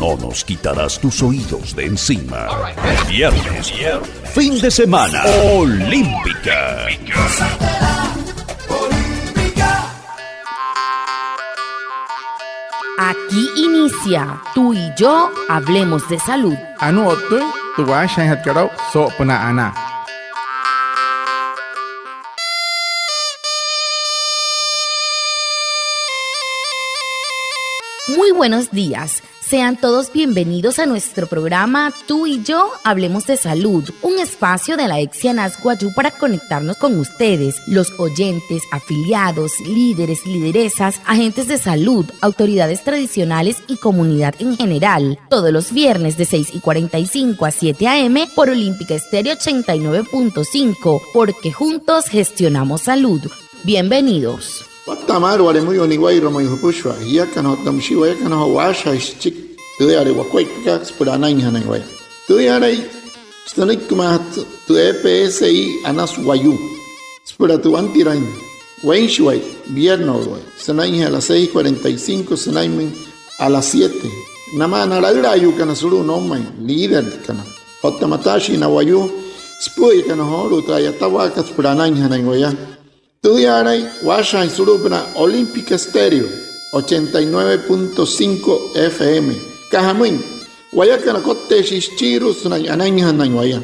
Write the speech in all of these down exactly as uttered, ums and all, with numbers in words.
o nos quitarás tus oídos de encima. Viernes, fin de semana, Olímpica. Aquí inicia Tú y yo hablemos de salud. Anuu o'ttüin tü waashajaainjatkat aa'u soo'opünaa anaa. Muy buenos días. Sean todos bienvenidos a nuestro programa Tú y yo hablemos de salud, un espacio de la EPSI Anas Wayuu para conectarnos con ustedes, los oyentes, afiliados, líderes, lideresas, agentes de salud, autoridades tradicionales y comunidad en general. Todos los viernes de seis y cuarenta y cinco a siete a. m. por Olímpica Estéreo ochenta y nueve punto cinco, porque juntos gestionamos salud. Bienvenidos. Watta'a maalü wale müyuu niwa'irua mayuu jüpüshua. Jiakana otta müshii wayakana joo waashajaain süchiki tüüyale wakuaippakat süpüla anainjanain waya. Tüüyalai sünüikimaajatü tü EPSI Anas Wayuu süpüla tü wantiraain weinshiwai vierno'uluwai sünainjee a las seis cuarenta y cinco sünainmüin a las siete. Namaa na laülaayuukana sulu'u noumain, líderkana otta mataashii na wayuu süpü'üyakana joolu'u tü a'yatawaakat süpüla anainjanain waya. Tüüyaalain waashajaain sulu'upünaa Olímpica Estéreo ochenta y nueve punto cinco FM. Aka jamüin, wayakana kotteeshii süchiirua sünain anainjanain waya.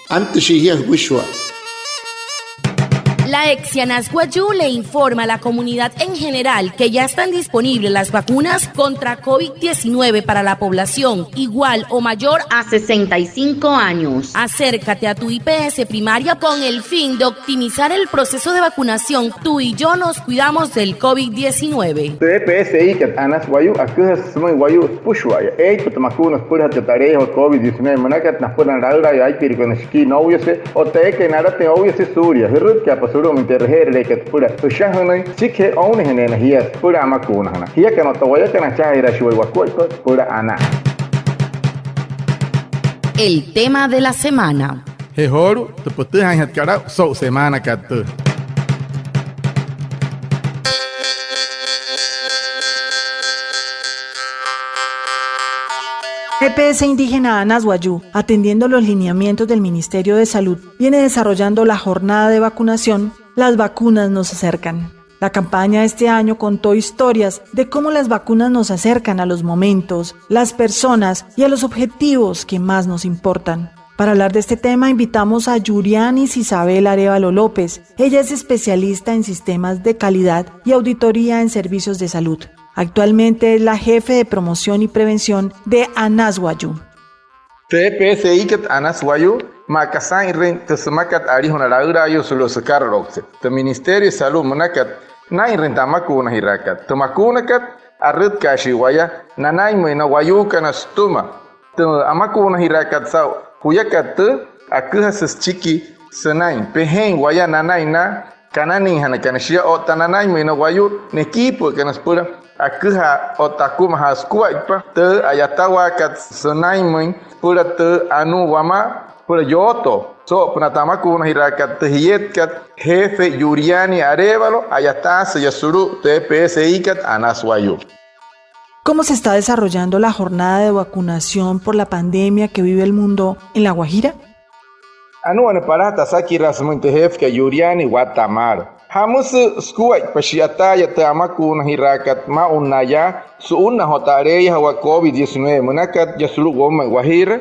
Antüshii jia jüpüshua. La EPSI Anas Wayuu le informa a la comunidad en general que ya están disponibles las vacunas contra COVID diecinueve para la población igual o mayor a sesenta y cinco años. Acércate a tu IPS primaria con el fin de optimizar el proceso de vacunación. Tú y yo nos cuidamos del COVID diecinueve. Tü EPSIkat Anas Wayuu aküjasü sümüin wayuu süpüshua'aya eeitpa tü makuuna süpülajatkat taleeyajawaa COVID diecinueve münakat napüla na laülaayuu aipirukana shikii nouyase otta eekai nalatüin ouyase suulia. Jürütkaapa sulu'umüin tü e'reje'erüleekat süpüla jüshajünüin süchikijee ounajineena jia süpüla amakuunajünaa. Jiakana otta wayakana achajaajiraashii waya wakuaippa süpüla anaa. El tema de la semana. Je joolu'u tü pütüjaainjatkat aa'u so'u semaanakat tüü. EPS indígena Anas Wayuu, atendiendo los lineamientos del Ministerio de Salud, viene desarrollando la jornada de vacunación. Las vacunas nos acercan. La campaña de este año contó historias de cómo las vacunas nos acercan a los momentos, las personas y a los objetivos que más nos importan. Para hablar de este tema, invitamos a Yurianis Isabel Arévalo López. Ella es especialista en sistemas de calidad y auditoría en servicios de salud. Actualmente es la jefe de promoción y prevención de Anas Wayuu. Tü EPSIkat Anas Wayuu, maa aka saa'inrüin tü sümakat alijuna laülaayuu sulu'u sükaraloukse, tü Ministerio de Salud münakat, naa'inrüin tü amakuunajiraakat. Tü makuunakat, arütkaashii waya nanainmüin na wayuukana sütüma. Tü amakuunajiraakat saa'u juyakat tüü, aküjasü süchiki sünain pejeein waya nanain na kananiijanakana shia otta nanainmüin na wayuu nekiipü'ükana süpüla aküjaa otta akumajaa sukuaippa tü a'yatawaakat sünainmüin süpüla tü anuu wamaa süpüla yootoo soo'opünaa tü amakuunajiraakat, tü jietkat jefe Yuriani Arévalo. A'yataasüya sulu'u tü EPSIkat Anas Wayuu. ¿Cómo se está desarrollando la jornada de vacunación por la pandemia que vive el mundo en La Guajira? Anuu wane palajatü asakiraa sümüin tü jefekat Yuriani watta'a maalü. ¿Jamüsü sukuaippa shi'yataaya tü amakuunajiraakat maa'ulu yaa su'unnaa joo tü aleeyajawaa COVID diecinueve münakat yaa sulu'u woumain Wajiira?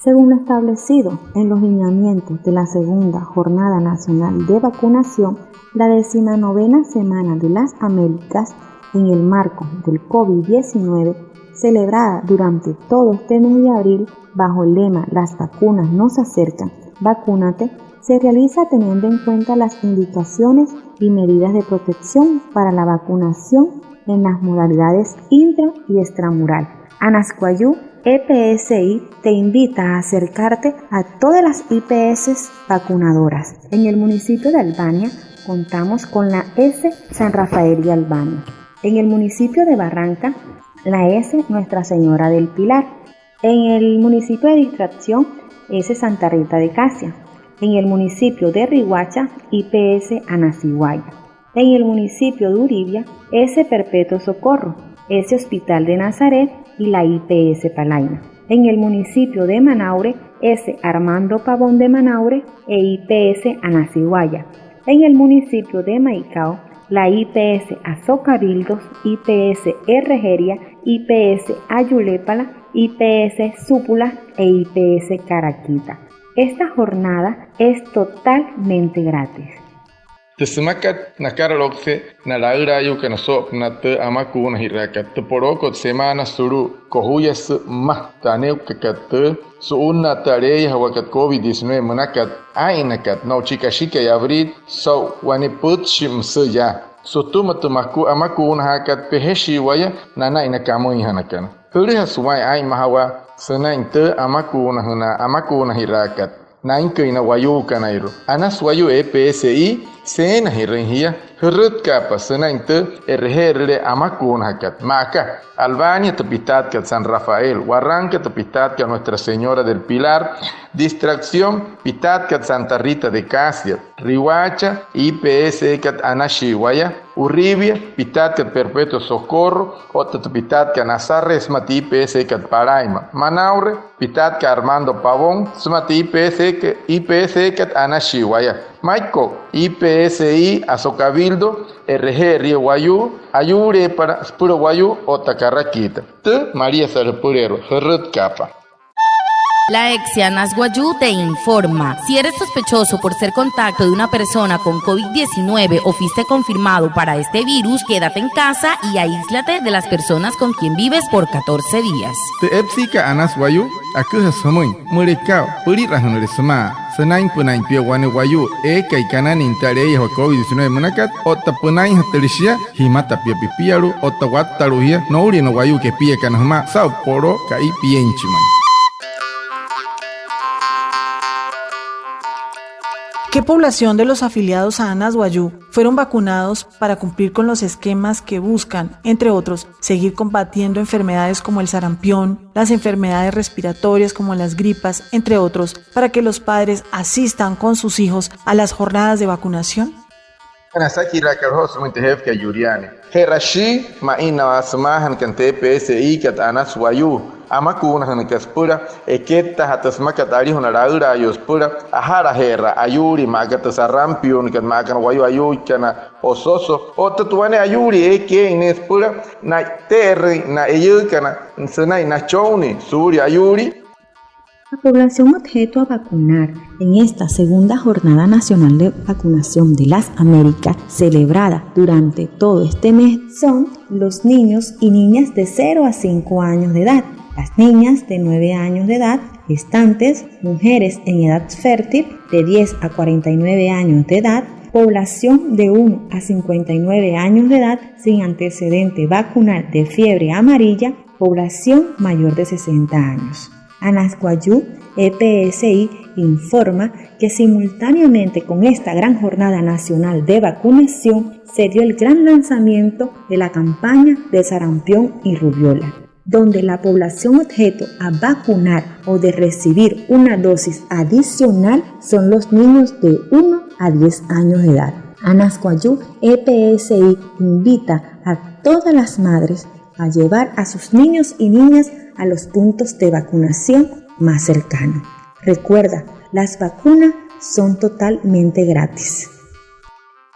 Según lo establecido en los lineamientos de la segunda Jornada Nacional de Vacunación, la decimonovena Semana de las Américas, en el marco del COVID diecinueve, celebrada durante todo este mes de abril bajo el lema "Las vacunas nos acercan, vacúnate", se realiza teniendo en cuenta las indicaciones y medidas de protección para la vacunación en las modalidades intra y extramural. Anas Wayuu EPSI te invita a acercarte a todas las IPS vacunadoras. En el municipio de Albania contamos con la S San Rafael y Albania. En el municipio de Barranca, la S Nuestra Señora del Pilar. En el municipio de Distracción, S Santa Rita de Casia. En el municipio de Riohacha, IPS Anas Wayuu. En el municipio de Uribia, S Perpetuo Socorro, S Hospital de Nazaret y la I P S Palaima. En el municipio de Manaure, S. Armando Pavón de Manaure e I P S Anas Wayuu. En el municipio de Maicao, la I P S Asocabildos, I P S Erejeeria, I P S Ayuuleepala, I P S Supula e I P S Karaquita. Esta jornada es totalmente gratis. Tü sümakat nakaraloukse na laülaayuukana soo'opünaa tü amakuunajiraakat. Tü polookot semaana sulu'u kojuyasü mma tü aneekukat tü su'unnaa tü aleeyajawaakat covid diecinueve münakat, aa'innakat no'u chi kashikai abril so'u wane pütchi müsü yaa. Sütüma tü maku-, amakuunajaakat, pejeshii waya nanain na kamüinjanakana. Jülüjasü waa'in aa'inmajawaa sünain tü amakuunajünaa, amakuunajiraakat nainküin na wayuukanairua. Anas Wayuu E P S I, seenajirüin jia jürütkaapa sünain tü e'reje'erüle amakuunajakat. Maa aka Albania tü pitaatkat San Rafael, Barranca tü pitaatkat Nuestra Señora del Pilar, Distracción pitaatkat Santa Rita de Casia, Riohacha I P S kat Anashii waya, Uribia pitaatkat Perpetuo Socorro, otta tü pitaatkat Nazaret sümaa tü I P S kat Palaima, Manaure pitaatkat Armando Pavón sümaa tü I P S kat, I P S kat Anashii waya, Maiko'u I P S I Asocabildo, e'reje'eria wayuu, ayuuleepala süpüla wayuu otta karakiita. Tü maliasa jüpüleerua, jürütkaapa. La EPSI Anas Wayuu te informa. Si eres sospechoso por ser contacto de una persona con covid diecinueve o fuiste confirmado para este virus, quédate en casa y aíslate de las personas con quien vives por catorce días. Tü EPSI kat Anas Wayuu, aküjasü jümüin müleka pülirajünüle sümaa sünainpünain pia wane wayuu eekai kananüin tü aleeyajawaa covid diecinueve münakat, otta pünainjatüle shia, jimata pia pipialu'u otta wattalu'u jia noulia na wayuu kepiakana jümaa saa'u poloo ka'i pienchi ma'i. ¿Qué población de los afiliados a Anas Wayuu fueron vacunados para cumplir con los esquemas que buscan, entre otros, seguir combatiendo enfermedades como el sarampión, las enfermedades respiratorias como las gripas, entre otros, para que los padres asistan con sus hijos a las jornadas de vacunación? Anasakiraakat joo sümüin tü jeefkai Juliane. Je'rashii ma'i na sümaajanakana tü E P S I kat Anas Wayuu, amakuunajünaka süpüla ekettaajatü sümakat alijuna laülaayuu süpüla aja'laje'eraa ayuulii, maa aka tü sarampiunakat, maa aka na wayuu ayuuikana ososo, otta tü wane ayuulii eekai eein ne'e süpüla na'ite'erüin na eyüükana sünain nachonnii suulia ayuulii. La población objeto a vacunar en esta segunda Jornada Nacional de Vacunación de las Américas, celebrada durante todo este mes, son los niños y niñas de cero a cinco años de edad, las niñas de nueve años de edad, gestantes, mujeres en edad fértil de diez a cuarenta y nueve años de edad, población de uno a cincuenta y nueve años de edad sin antecedente vacunal de fiebre amarilla, población mayor de sesenta años. Anas Wayuu E P S I informa que simultáneamente con esta gran jornada nacional de vacunación se dio el gran lanzamiento de la campaña de sarampión y rubéola, donde la población objeto a vacunar o de recibir una dosis adicional son los niños de uno a diez años de edad. Anas Wayuu E P S I invita a todas las madres a llevar a sus niños y niñas a los puntos de vacunación más cercanos. Recuerda, las vacunas son totalmente gratis.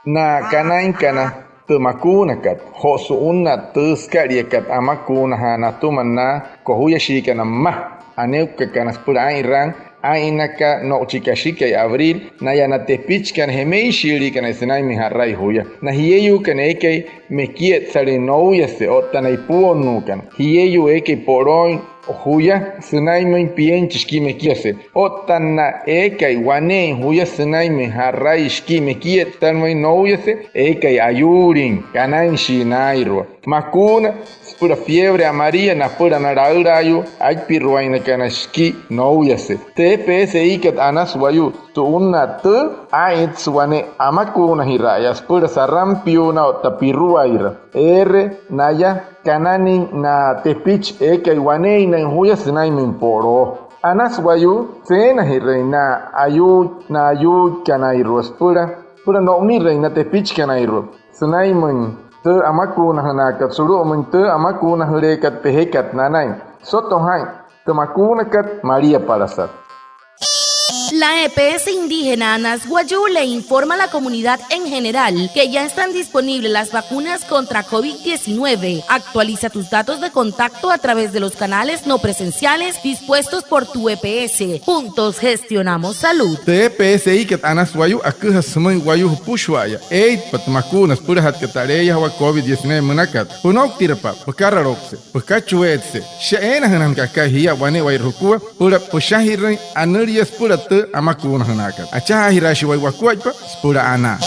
Na kanainkana tü makuunakat, joo su'unnaa tü sükaliakat amakuunajaa natüma na kojuyashiikana mma aneekana süpüla aa'inraa, aa'innaka no'u chi kashikai abril, naya na tepichikana jemeishiiliikana sünainmüin ja'rai juya. Na jieyuukana eekai mekietsalüin nouyase otta na ipuonnuukana, jieyuu eekai polooin juya sünainmüin pienchi shikii mekiase, otta na eekai waneein juya sünainmüin ja'rai shikii mekietsalümüin nouyase, eekai ayuulin kanainshii naairua. Makuuna süpüla fiebre amarilla napüla na laülaayuu aipiruainakana shikii nouyase. Tü E P S I kat Anas Wayuu, su'unnaa tü, aa'intsü wane amakuunajira'aya süpüla sarampiuna otta piruaira. Eere naya kananüin na tepichi eekai waneeinain juya sünainmüin poloo. Anas Wayuu, seenajirüin na ayuu, na ayuuikanairua süpüla, süpüla no'unirüin na tepichikanairua sünainmüin tü amakuunajünaakat sulu'umüin tü amakuunajüleekat pejekat nanain. Soto jaa'in tü makuunakat maliapalasat. La E P S indígena Anas Wayuu le informa a la comunidad en general que ya están disponibles las vacunas contra covid diecinueve. Actualiza tus datos de contacto a través de los canales no presenciales dispuestos por tu E P S. Juntos gestionamos salud. Tü E P S I-kat Anas Wayuu aküjasü sümüin wayuu jüpüshua'aya eeitpa tü makuuna süpülajatkat taleeyajawaa covid diecinueve münakat. Pünouktirapa, pükaraloukse, pükachueetse, shia eenajünajünaka aka jia wane'ewai jukua süpüla püshajirüin anülia süpüla tü amakuunajünaakat. Achajaajiraashii waya wakuaippa süpüla anaa.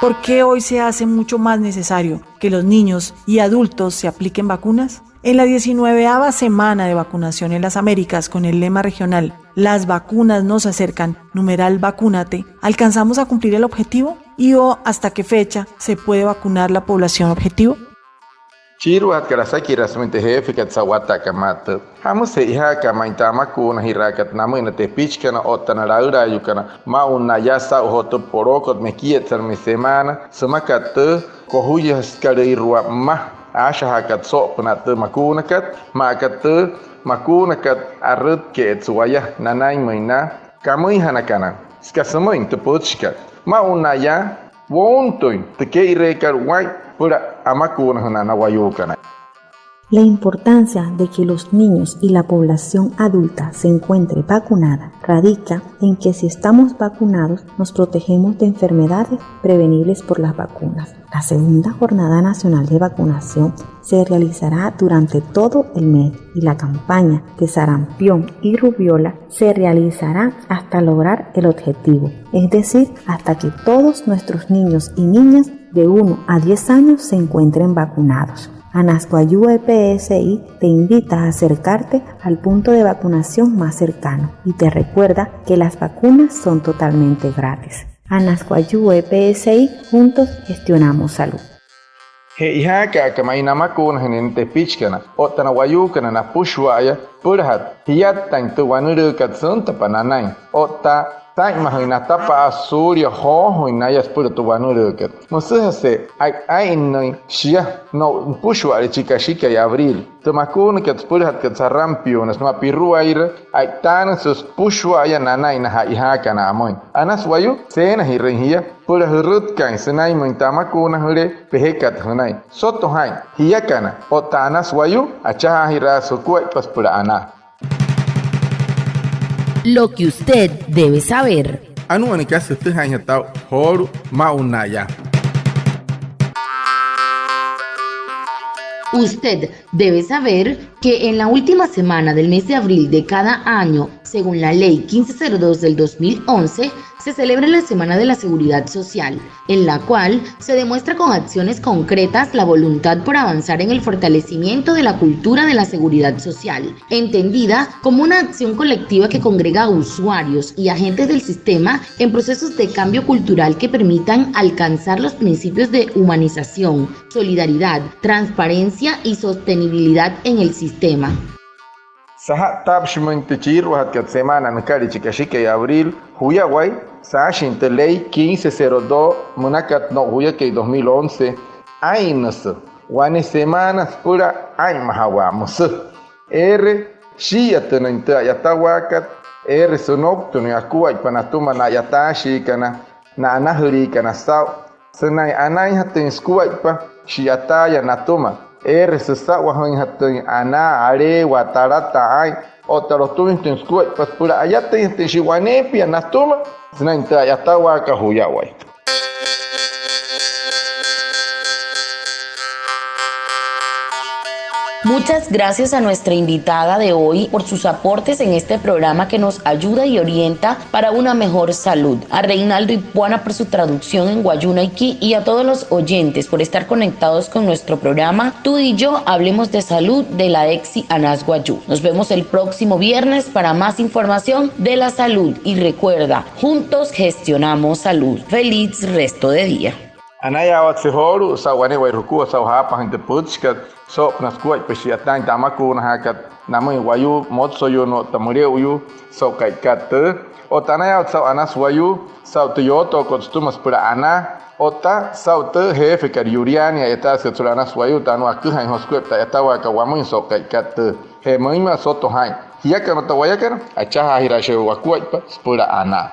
¿Por qué hoy se hace mucho más necesario que los niños y adultos se apliquen vacunas? En la diecinueveava semana de vacunación en las Américas, con el lema regional "Las vacunas nos acercan, numeral vacúnate", ¿alcanzamos a cumplir el objetivo? ¿Y o hasta qué fecha se puede vacunar la población objetivo? Chiiruajatkat asakiraa sümüin tü jeefekat sa'wataakat maa tüü: ¿Jamüsü che'ojaaka ma'i tü amakuunajiraakat namüin na tepichikana otta na laülaayuukana maa'u naya saa'u joo tü polookot mekietsalümüin semaana sümakat tü kojuyasükalüirua mma aashajaakat soo'opünaa tü makuunakat? Maa aka tü makuunakat arütke'etsü waya nanainmüin na kamüinjanakana süka sümüin tü pütchikat. Maa'u naya wountüin tü kee'ireekat waa'in süpüla amakuunajünaa na wayuukana. La importancia de que los niños y la población adulta se encuentre vacunada radica en que si estamos vacunados, nos protegemos de enfermedades prevenibles por las vacunas. La segunda Jornada Nacional de Vacunación se realizará durante todo el mes y la campaña de sarampión y rubéola se realizará hasta lograr el objetivo, es decir, hasta que todos nuestros niños y niñas de uno a diez años se encuentren vacunados. Anas Wayuu E P S I te invita a acercarte al punto de vacunación más cercano y te recuerda que las vacunas son totalmente gratis. Anas Wayuu E P S I, juntos gestionamos salud. Che'ojaaka'a aka ma'i namakuunajünüin na tepichikana otta na wayuukana napüshua'aya süpülajatü jiattain tü wanülüükat süntapa nanain otta saa'inmajüin natapa'a suulia joojüin naya süpüla tü wanülüükat. Müsüjase a'innüin shia no'u nüpüshua'ale chi kashikai abril tü makuunakat süpülajatkat sarampiona sümaa piruaire. A'itaanüsü süpüshua'aya nanain na che'ojaakana amüin. Anas Wayuu, seenajirüin jia süpüla jürütkaain sünainmüin tü amakuunajülee pejekat jünain. Soto jaa'in jiakana otta Anas Wayuu, achajaajiraasü jukuaippa süpüla anaa. Lo que usted debe saber. Anuu wane kasa jütüjaainjatü aa'u joolu'u maa'u naya. Usted debe saber que en la última semana del mes de abril de cada año, según la Ley quince cero dos del dos mil once, se celebra la Semana de la Seguridad Social, en la cual se demuestra con acciones concretas la voluntad por avanzar en el fortalecimiento de la cultura de la seguridad social, entendida como una acción colectiva que congrega a usuarios y agentes del sistema en procesos de cambio cultural que permitan alcanzar los principios de humanización, solidaridad, transparencia y sostenibilidad en el sistema. Saja'ttaapshimüin tü chiiruajatkat semana nükalia chi kashikai abril, juya waya saashin tü ley quince cero dos münakat no'u juyakai dos mil once. Aa'innüsü wane semana süpüla aa'inmajawaa müsü. Eere shii'iyatünüin tü a'yatawaakat, eere sünouktünüin akuaippa natüma na a'yataashiikana, na anajüliikana saa'u sünain anainjatüin sukuaippa shi'yataaya natüma, eere süsa'wajüinjatüin anaa, aleewaa, talataa aa'in otta lotüinjatüin sukuaippa süpüla ayatüinjatüin shia waneepia natüma sünain tü a'yatawaakat. Juya waya. Muchas gracias a nuestra invitada de hoy por sus aportes en este programa que nos ayuda y orienta para una mejor salud. A Reinaldo Ipuana por su traducción en wayuunaiki y a todos los oyentes por estar conectados con nuestro programa Tú y yo hablemos de salud de la EPSI Anas Wayuu. Nos vemos el próximo viernes para más información de la salud. Y recuerda, juntos gestionamos salud. Feliz resto de día. Anayaawatse joolu'u saa'u wane'ewai jukua saa'u jaapajüin tü pütchikat soo'opünaa sukuaippa shi'yataain tü amakuunajaakat namüin wayuu motsoyuunu'u otta müle'uyuu so'u ka'ikat tüü. Otta anayaawatse saa'u Anas Wayuu saa'u tü yootookot sütüma süpüla anaa otta saa'u tü jeefekat Yuriania a'yataasükat sulu'u Anas Wayuu, tü anuu aküjaain joo sukuaippa tü a'yatawaakat wamüin so'u ka'ikat tüü. Je müinma soto jaa'in, jiakana otta wayakana, achajaajiraashii wakuaippa süpüla anaa.